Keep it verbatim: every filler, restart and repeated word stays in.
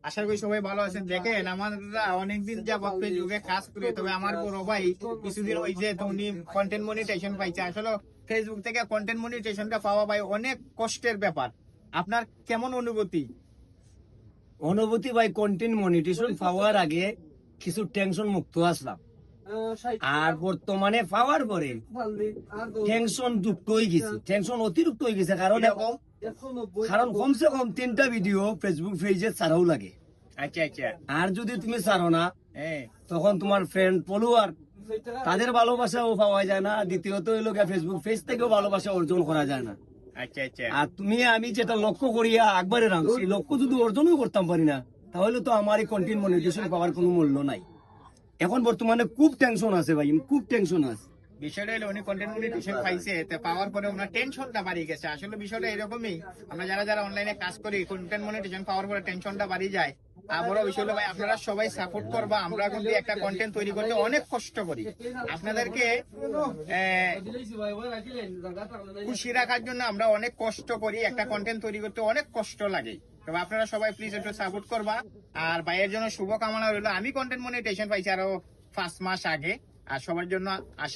আশা করি সবাই ভালো আছেন। দেখেন, আমরা অনেকদিন যাবত ফেসবুকে কাজ করি, তবে আমার বড় ভাই কিছুদিন হইছে তো উনি কন্টেন্ট মনিটাইজেশন পাইছে। আসলে ফেসবুক থেকে কন্টেন্ট মনিটাইজেশনটা পাওয়া ভাই অনেক কষ্টের ব্যাপার। আপনার কেমন অনুভূতি? অনুভূতি ভাই, কন্টেন্ট মনিটাইজেশন পাওয়ার আগে কিছু টেনশন মুক্ত আসলাম। আর বর্তমানে পাওয়ার পরে টেনশন যুক্ত হয়ে গেছে, টেনশন অতিরিক্ত হয়ে গেছে। কারণ এখন, কারণ কমসে কম তিনটা ভিডিও ফেসবুক পেজে ছাড়াও লাগে। আচ্ছা, আচ্ছা। আর যদি তুমি ছাড়ো না, হ্যাঁ। তখন তোমার ফ্রেন্ড ফলোয়ার, তাদের ভালোবাসাও পাওয়া যায় না। দ্বিতীয়ত হইলো গিয়া ফেসবুক পেজ থেকেও ভালোবাসা অর্জন করা যায় না। আচ্ছা, আচ্ছা। আর তুমি, আমি যেটা লক্ষ্য করিয়া একবারে রাখছি, লক্ষ্য যদি অর্জনও করতাম পারি না, তাহলে তো আমার এই কন্টেন্ট মনিটাইজেশন পাওয়ার কোনো মূল্য নাই। এখন বর্তমানে খুব টেনশন আছে ভাই, খুব টেনশন আছে। বিষয়টা হলো উনি কন্টেন্ট মনিটাইজেশন পাইছে, এতে পাওয়ার পরে ওনার টেনশনটা বাড়ি গেছে। আসলে বিষয়টা এরকমই, আমরা যারা যারা অনলাইনে কাজ করি, কন্টেন্ট মনিটাইজেশন পাওয়ার পরে টেনশনটা বাড়ি যায়। আর বড় বিষয় হলো ভাই, আপনারা সবাই সাপোর্ট করবা। আমরা কিন্তু একটা কন্টেন্ট তৈরি করতে অনেক কষ্ট করি, আপনাদেরকে আহ, খুশি রাখার জন্য আমরা অনেক কষ্ট করি। একটা কন্টেন্ট তৈরি করতে অনেক কষ্ট লাগে। তবে আপনারা সবাই প্লিজ একটু সাপোর্ট করবা। আর ভাইয়ের জন্য শুভকামনা রইল। আমি কন্টেন্ট মনিটাইজেশন পাইছি আরো পাঁচ মাস আগে। আর সবার জন্য আশীর্বাদ।